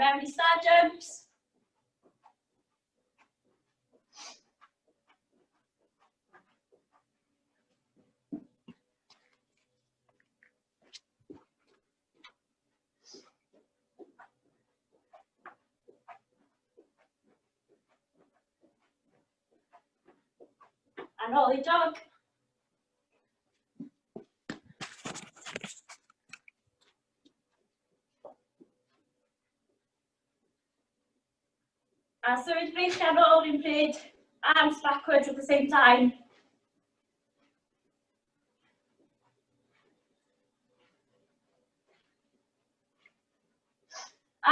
mewn i star jumps. A nôl i jog. A symud breichiau nôl un pryd, arms backwards at the same time.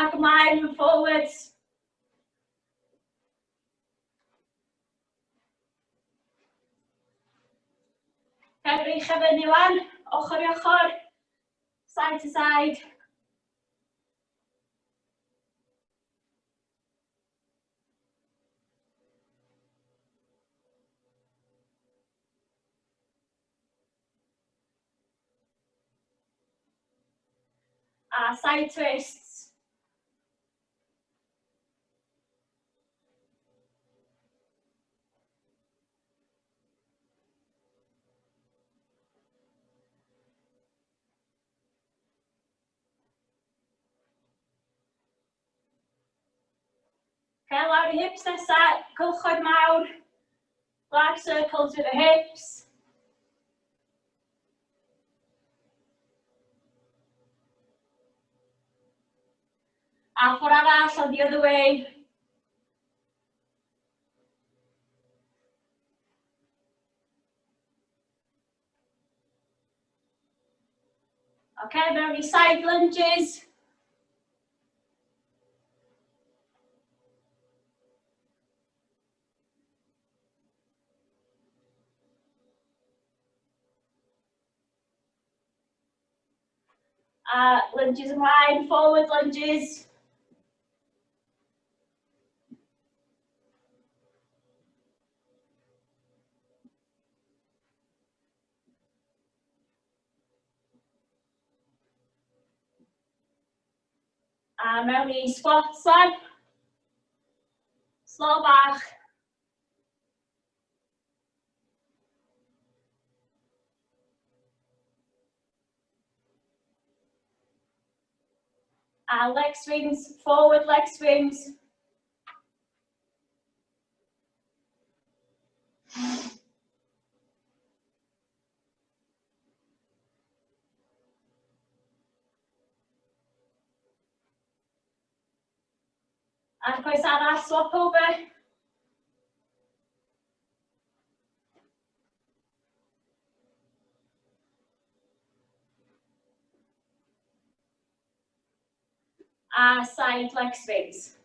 Ac ymlaen, forwards. Heb breichiau fyny wan, ochr i ochr, side to side. A side twists. Okay, lawr i hips nesa, cylchoedd mawr, large circles with the hips. A ffordd arall, on the other way. Okay, mewn i side lunges. A lunges ymlaen, forward lunges. A mewn i squats wan. Slow bach. A leg swings, forward leg swings. A'r coes arall, swap over. A side leg swings.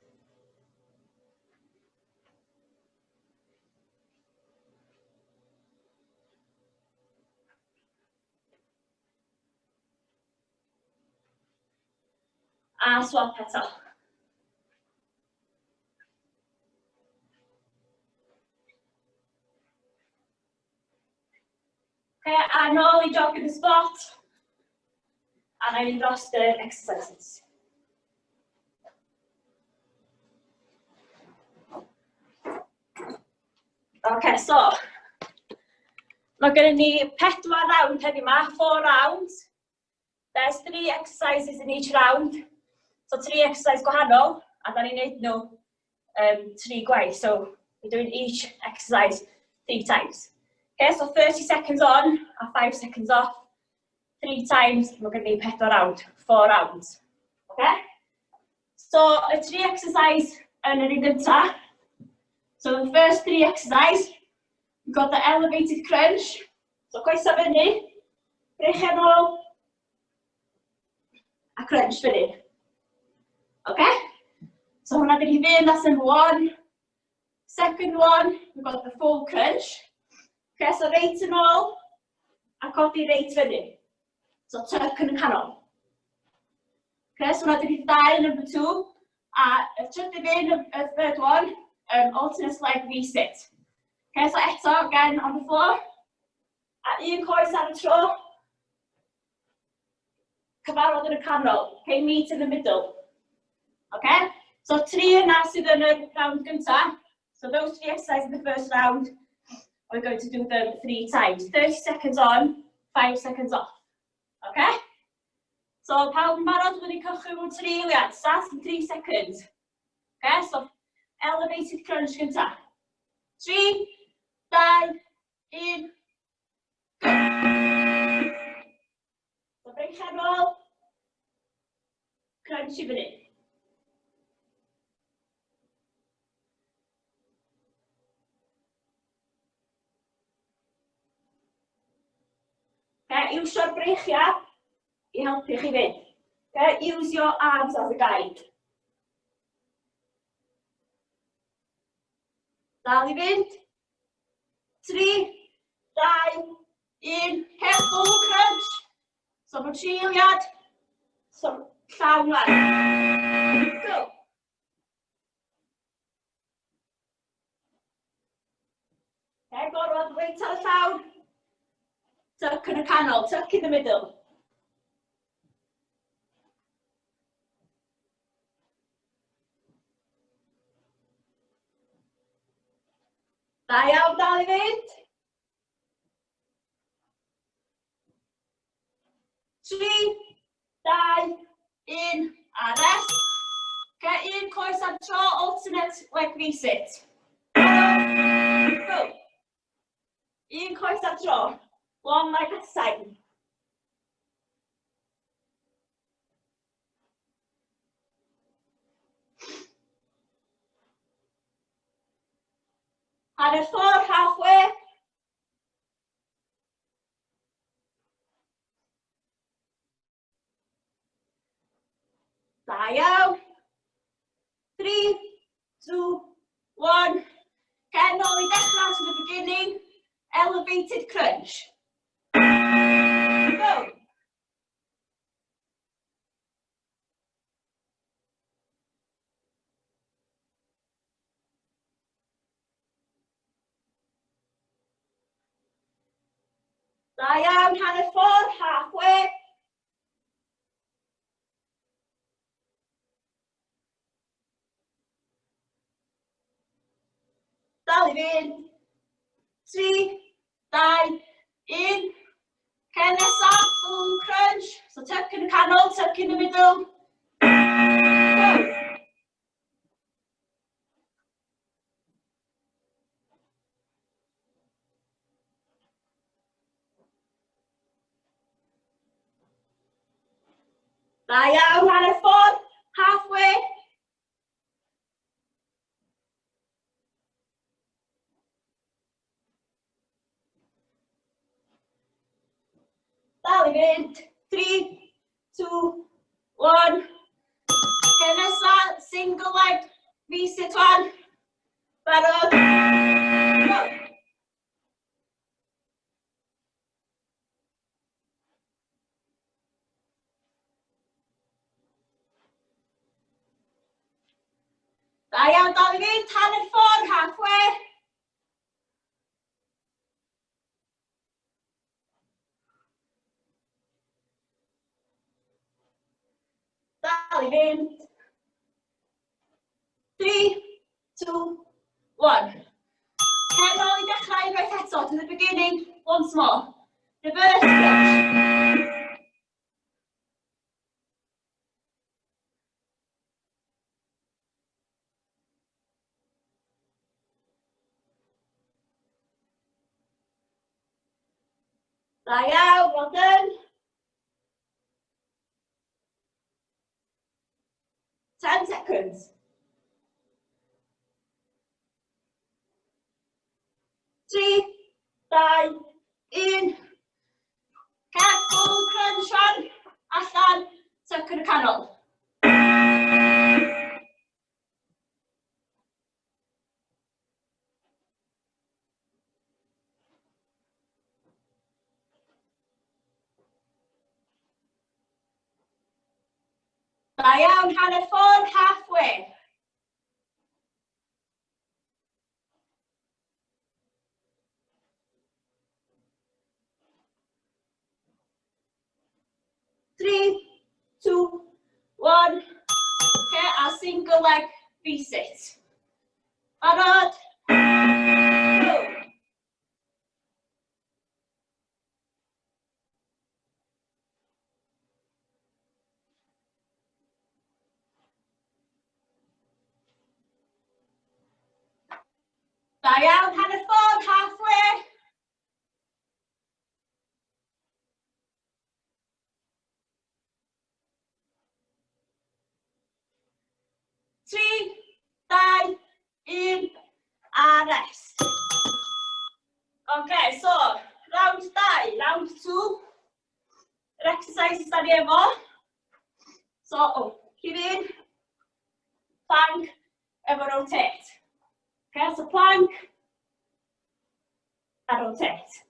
A swap eto. Okay, a nôl i jog in the spot. A na i dros yr exercises. Okay, so, mae gennym ni pedwar round heddiw yma, four rounds. There's three exercises in each round. So tri exercise gwahanol, a da ni'n neud nhw um, tri gwaith. So we're doing each exercise three times. Okay, so 30 seconds on a 5 seconds off. Three times, mae gen ni pedwar round, four rounds. Okay? So, y tri exercise yn yr un gyntaf. So, the first three exercise, we've got the elevated crunch. So, coesa fyny, breichiau nôl, a crunch fyny. Okay? So, hwnna dyn ni fynd, that's number one. Second one, we've got the full crunch. Okay, so reit yn ôl, a codi reit fyny. So tuck yn y canol. Okay, so hwnna dyn ni dau, number two. A y trydydd un, y third one, alternate leg V-sit. Okay, so eto, again, on the floor. A un coes ar y tro. Cyfarfod yn y canol. Okay, meet in the middle. Okay? So tri yna sydd yn y round gynta. So those three exercises in the first round, we're going to do them three times. 30 seconds on, 5 seconds off. Okay? So pawb yn barod, wedi cychwyn mewn tri eiliad. Start in 3 seconds. Okay, so elevated crunch gynta. 3, 2, 1, go! So breichiau nôl, crunch i fyny. Okay, iwsio'r breichiau i helpu chi fynd. Okay, use your arms as a guide. Dal i fynd. 3, 2, 1. Okay, full crunch. So mae tri eiliad. So llawn lan. Go. Okay, gorfod reit ar y llawr. Tuck yn y canol, tuck in the middle. Da iawn, dal i fynd. 3, 2, 1, a rest. Okay, un coes ar tro, alternate leg V-sit. Go. Un coes ar tro, one leg at a time. Hanner ffordd, halfway. Da iawn. 3, 2, 1. Cer nôl i dechrau to the beginning. Elevated crunch. Go. Da iawn, hanner ffordd, halfway. Dal i fynd. 3, 2, 1. Cer nesaf, full crunch. So tuck yn y canol, tuck in the middle. Go. Da iawn, hanner ffordd, halfway. Dal i fynd. 3, 2, 1. Okay, nesa, single leg, V-sit one. Barod. Go. Da iawn, dal i fynd, hanner ffordd, halfway. Dal i fynd. 3, 2, 1. Cer nôl i dechrau unwaith eto, to the beginning, once more. Reverse crunch. Da iawn, well done. 10 seconds. 3, 2, 1. Careful, crunch on. Allan, tuck yn y canol. Da iawn, hanner ffordd, halfway. 3, 2, 1. Okay, a single. Single leg V-sit. Barod? Go! Da iawn, hanner ffordd, halfway. Tri, dau, un, a rest. Okay, so, round 2, round 2. Yr exercises da ni efo. So, oh, rhif un, plank efo rotate. Okay, so plank a rotate.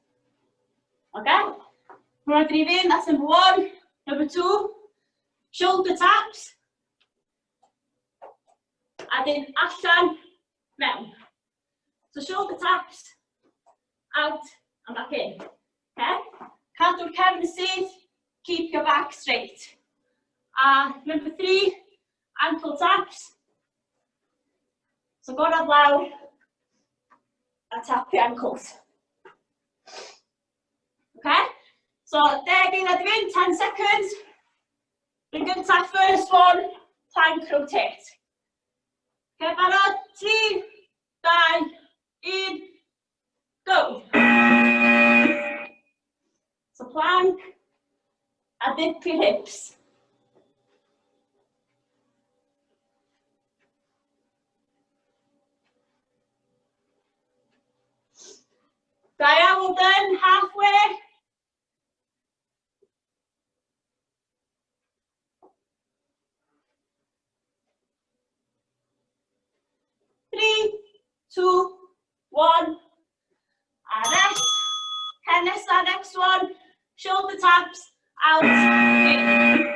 Okay? Hwna di rhif un, that's number one. Number two, shoulder taps. A dyn allan, mewn. So shoulder taps, out and back in. Okay? Cadw'r cefn yn syth, keep your back straight. A number three, ankle taps. So gorau lawr a tapio ankles. Okay? So, deg eiliad i fynd, 10 seconds. Yn gyntaf, first one, plank rotate. Okay, barod? 3, 2, 1, go! So plank, a dip your hips. Da iawn, well done, halfway. Three, two, one. A rest. Pen nesa, next one. Shoulder taps, out, in.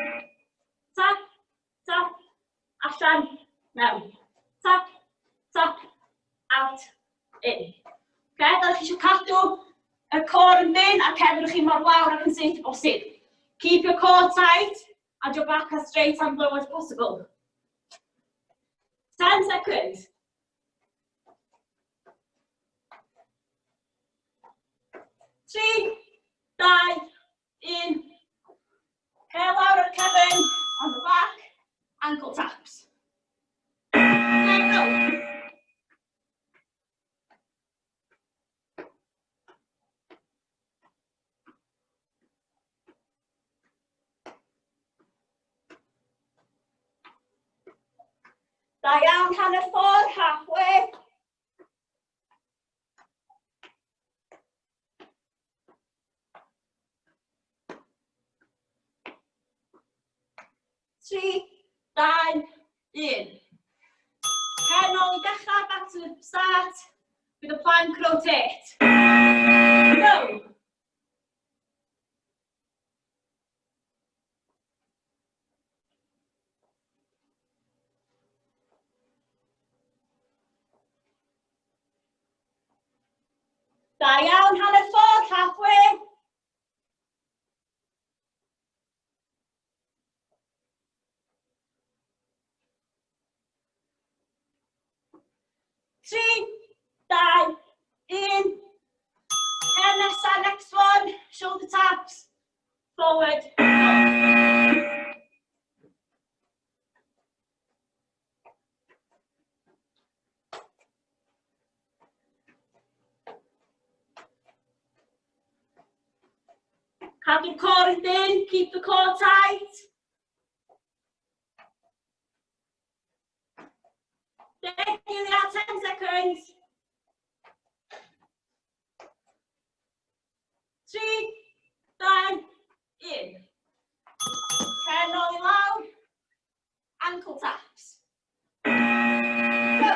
Tap, tap, allan, mewn. Tap, tap, out, in. Okay, da chi eisiau cadw y core yn dyn a cefn chi mor lawr ac yn syth bosib. Keep your core tight and your back as straight and low as possible. 10 seconds. Tri, dau, un. Okay, lawr o'r cefn, on the back, ankle taps. Okay, go. Da iawn, hanner ffordd, halfway. Tri, dau, un. Pen ôl i dechrau, back to the start, with a plank rotate. Go! Da iawn, hanner ffordd, halfway. Tri, dau, un. Pen nesa, next one. Shoulder taps. Forward. Cadw'r core yn dyn, keep the core tight. Deg eiliad, 10 seconds. 3, 2, 1. Pen ôl i lawr. Ankle taps. Go.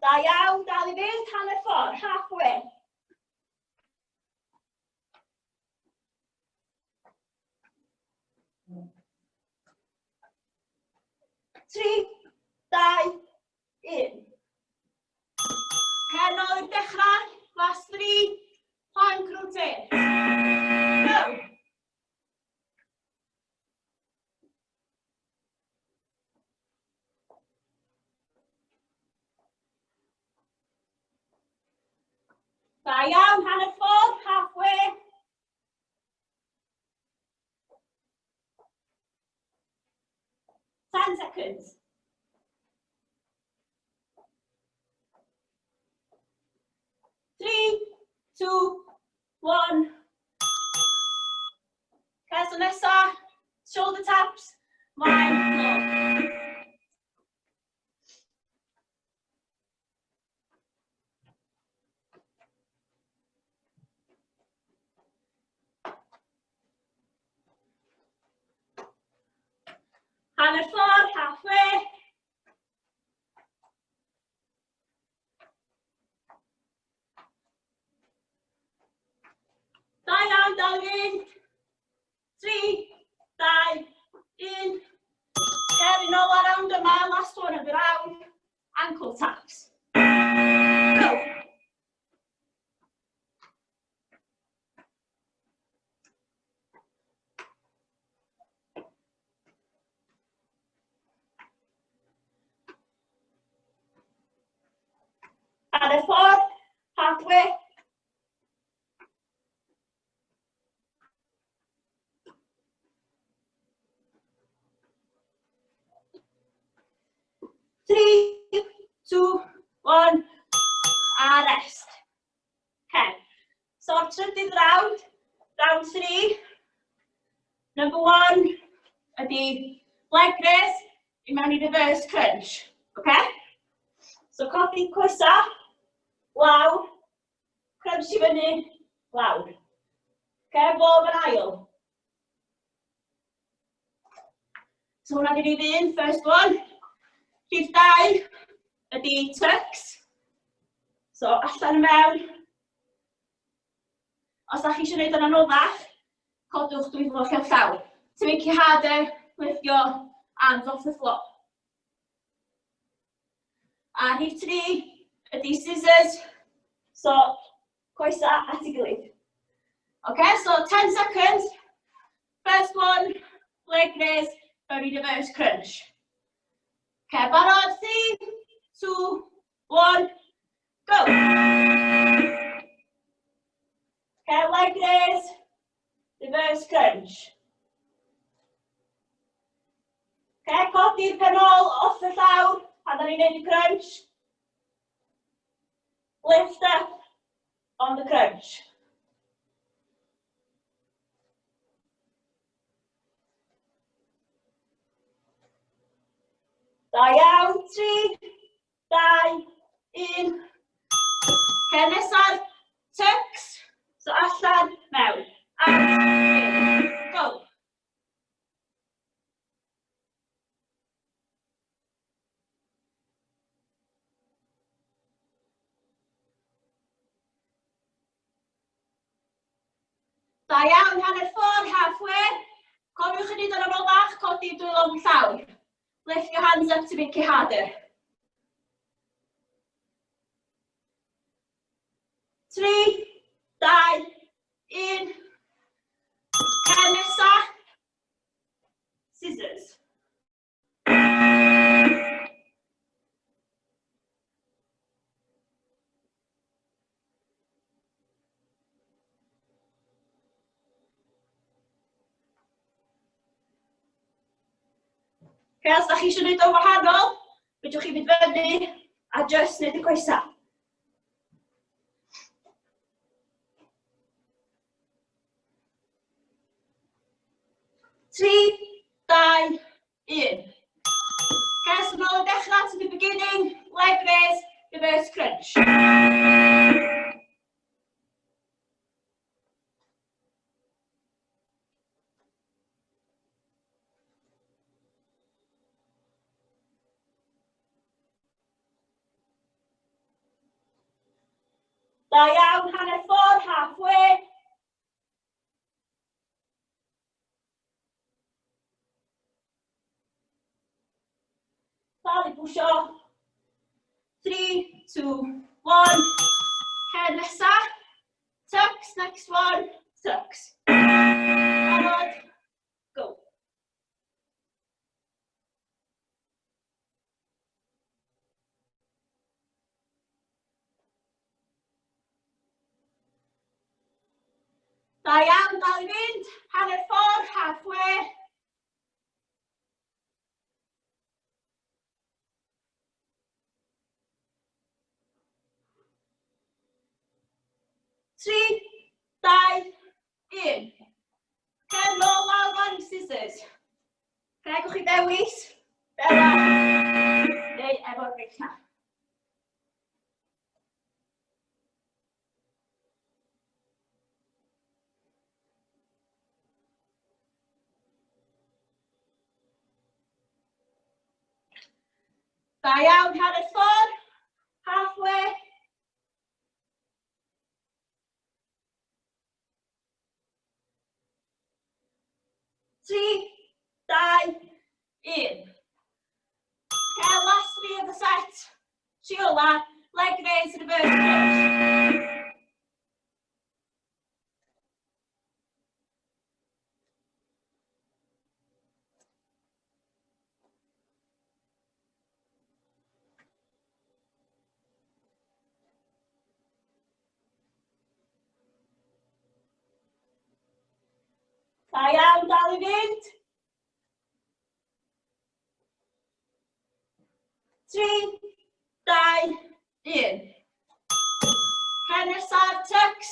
Da iawn, dal i fynd, hanner ffordd, halfway. Tri, dau, un. Da iawn, hanner ffordd, halfway. 10 seconds. 3, 2, 1. Okay, so nesa, shoulder taps, mlaen, nôl. Hanner ffordd, halfway. Da iawn, dal i fynd. 3, 2, 1. Cer yn ôl ar round yma, last one of the round. Ankle taps. Go! Ar y ffordd, halfway. 3, 2, 1, a rest. Okay. So, trydydd round, round 3. Number 1 ydy leg raise i mewn i reverse crunch. Okay? So, codi coesa, lawr, crunch i fyny, lawr. Okay, bob yn ail. So hwnna di rhif un, first one. Rhif dau ydy tucks. So allan y mewn. Os da chi eisiau gwneud yn anoddach, codwch dwylo chi'r llaw. To make it harder, lift your arms off the floor. A rhif 3 ydy scissors. So, coesa at ei gilydd. Okay, so 10 seconds. First one, leg raise, mewn i reverse crunch. Okay, barod, 3, 2, 1, go. Okay, leg raise, reverse crunch. Okay, codi'r pen ôl off y llawr pan da ni'n neud y crunch. Lift up on the crunch. Da iawn, 3, 2, 1. Okay, nesaf, tucks. So allan, mewn. Out, in, go. Da iawn, hanner ffordd, halfway. Cofiwch yn neud o'n ôl bach, codi dwylo yn llawr. Lift your hands up to make it harder. 3, 2, 1. Pen nesa. Scissors. Okay, os da chi eisiau gwneud o'n wahanol, fedrwch chi fynd fyny a just wneud y coesau. 3, 2, 1. Okay, so nôl i dechrau to the beginning, leg raise, reverse crunch. Da iawn, hanner ffordd, halfway. Dal i bwysio. 3, 2, 1. Her nesa. Tucks, next one. Tucks. Barod. Go. Da iawn, dal i fynd. Hanner ffordd, halfway. Tri, dau, un. Pen nôl lawr fan scissors. Fe gewch chi ddewis, fel neu efo'r breichiau. Da iawn, hanner ffordd, halfway. Tri, dau, un. Okay, last three of the set. Tri ola, leg raise, reverse crunch. Da iawn, dal i fynd. 3, 2, 1. Pen nesaf, tucks.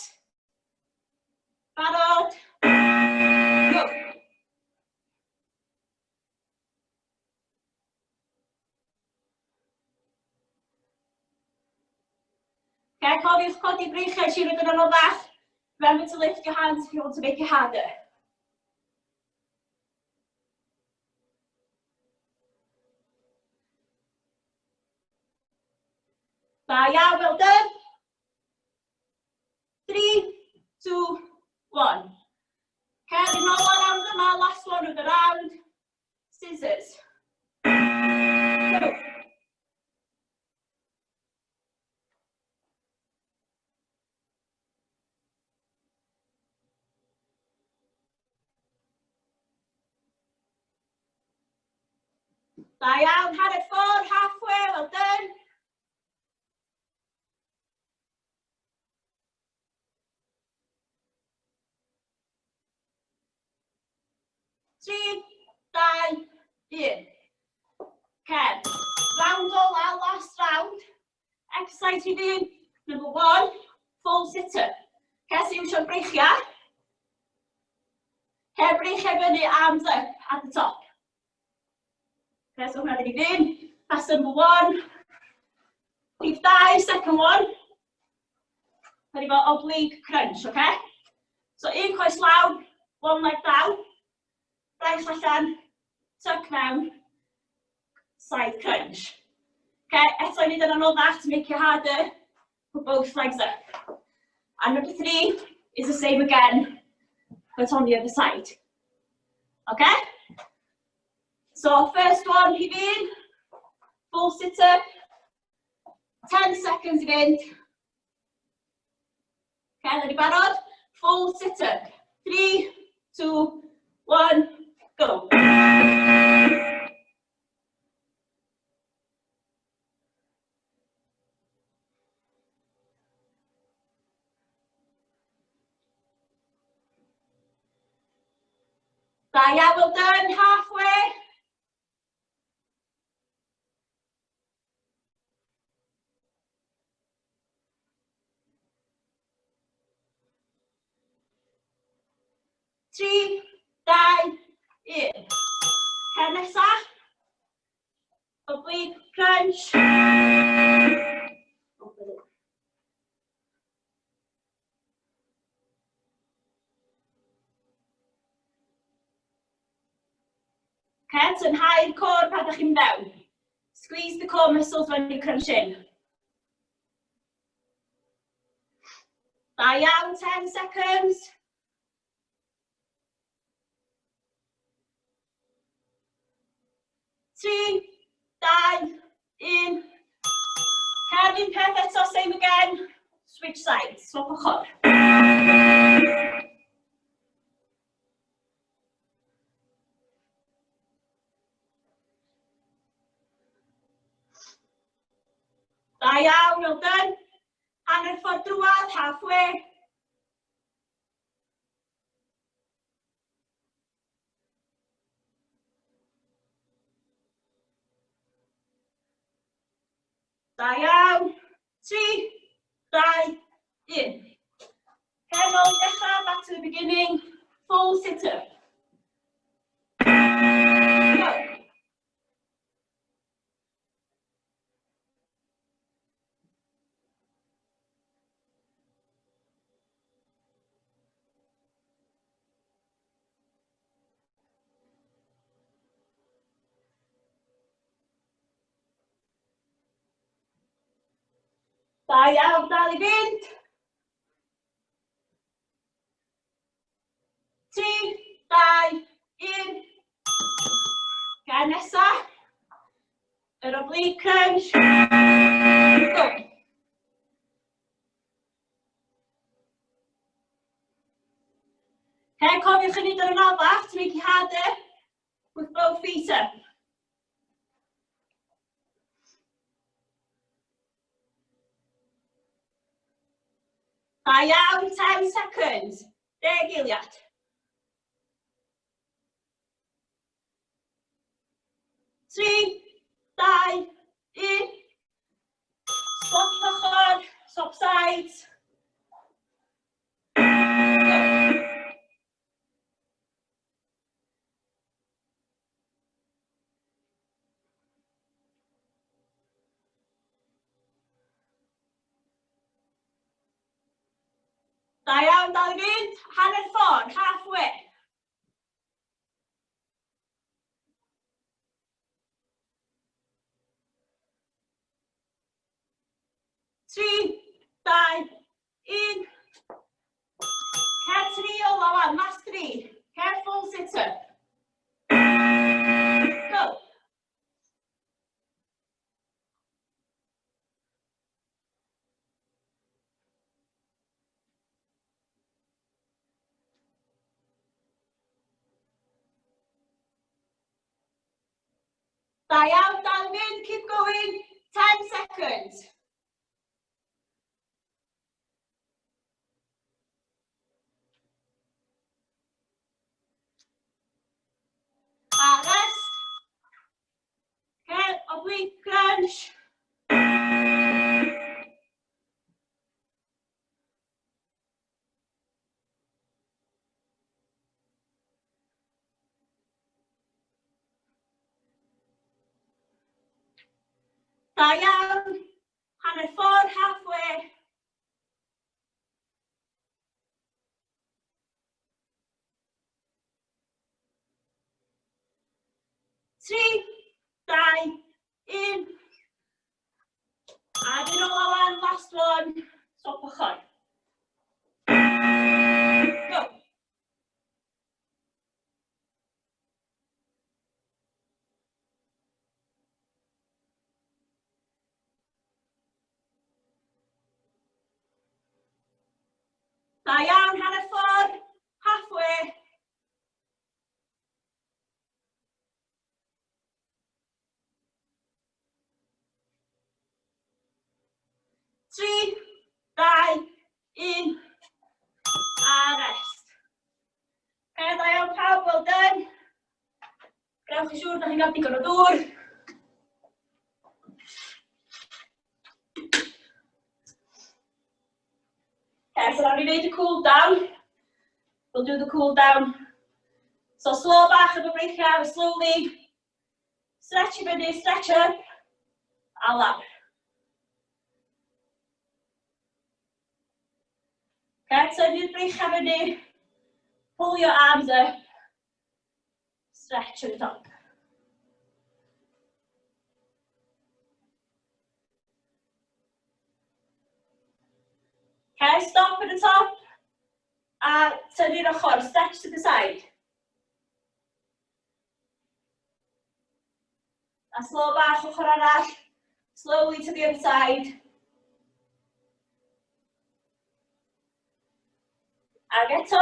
Barod. Go. Okay, cofiwch codi breichiau i siarad yn anoddach. Remember to lift your hands if you want to make it harder. Da iawn, well done. 3, 2, 1. Okay, nôl o'r round yma, last one of the round. Scissors. Go. Da iawn, hanner ffordd, halfway, well done. Tri, dau, un. Cer. Round ola, last round. Exercise rhif un, number one, full sit-up. Cer, so iwsio'r breichiau. Cer breichiau fyny, arms up at the top. Okay, so hwnna rhif un. That's number one. Rhif dau, second one. Da ni fel oblique crunch, oce? Okay? So un coes lawr, one leg down, braich allan, tuck mewn, side crunch. Okay, eto i wneud yn anoddach to make it harder, put both legs up. And number three is the same again, but on the other side. Okay? So first one, rhif un, full sit up, 10 seconds i fynd. Okay, ready barod? Full sit up. 3, 2, 1, go. Da iawn, well done, halfway. Tri, dau, un. Cer nesa. Oblique crunch. Okay, tynhau'r core pan ydych chi'n fewn. Squeeze the core muscles when you crunch in. Da iawn, 10 seconds. Tri, dau, un. Cer un peth eto, same again. Switch sides, swap ochr. Da iawn, well done. Hanner ffordd drwad, halfway. Da iawn. 3, 2, 1. Pen ôl i dechrau, back to the beginning. Full sit up. Go. Da iawn, dal i fynd. 3, 2, 1. Gair nesa. Yr oblique crunch. Go. Okay, cofiwch i wneud yr anoddach to make it harder with both feet up. Da iawn, 10 seconds. 10 eiliad. 3, 2, 1. Swap ochr, swap sides. Da iawn, dal i fynd. Hanner ffordd, halfway. 3, 2, 1. Cer tri ola wan, last three. Careful sit up. Go. Da iawn, dal i fynd, keep going, 10 seconds. A rest. Okay, oblique crunch. Da iawn. Hanner ffordd, halfway. 3, 2, 1. A dyn ola wan, last one. Stop ochr. Go. Da iawn, hanner ffordd, halfway. 3, 2, 1, a rest. Okay, da iawn pawb, well done. Gwnewch yn siŵr da chi'n cael digon o ddŵr. Okay, so nawn ni wneud y cool down. We'll do the cool down. So slow bach efo breichiau, slowly. Stretch i fyny, stretch up, a lawr. Okay, tynnu'r breichiau fyny, pull your arms up, stretch at the top. Okay, stop at the top a tynnu'r ochr, stretch to the side. A slow bach ochr arall, slowly to the other side. Ag eto.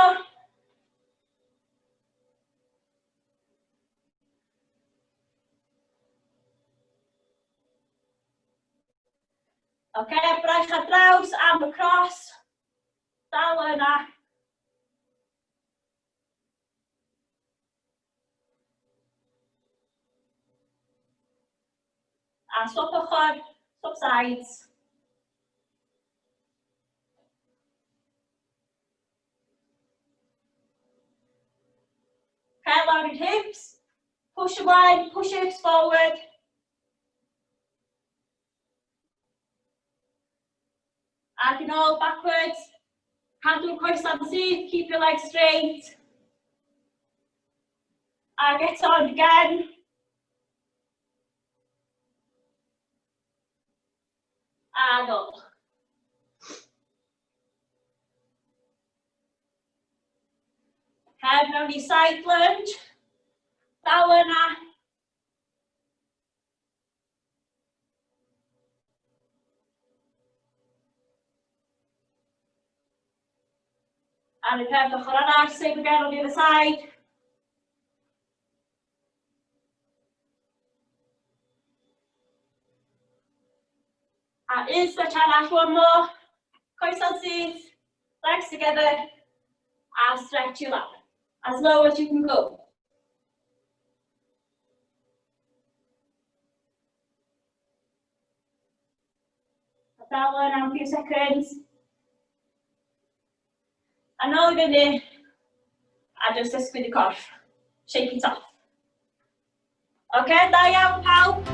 Oce, okay, braich ar draws, arm across. Dal yna. A swap ochr, Swap sides. Pen lawr i'r hips. Push ymlaen, push hips forward. Ac yn ôl, backwards. Cadw'r coesau'n syth, keep your legs straight. Ac eto, and again. A nôl. Heb mewn i side lunge. Dal yna. Ar y peth ochr arall, same again on the other side. A un stretch arall, one more. Coesau'n syth, legs together, a stretch you lawr. As low as you can go. A dal yn am few seconds. A nôl i fyny, a just ysgwyd y corff. Shake it off. Oce, okay, da iawn pawb.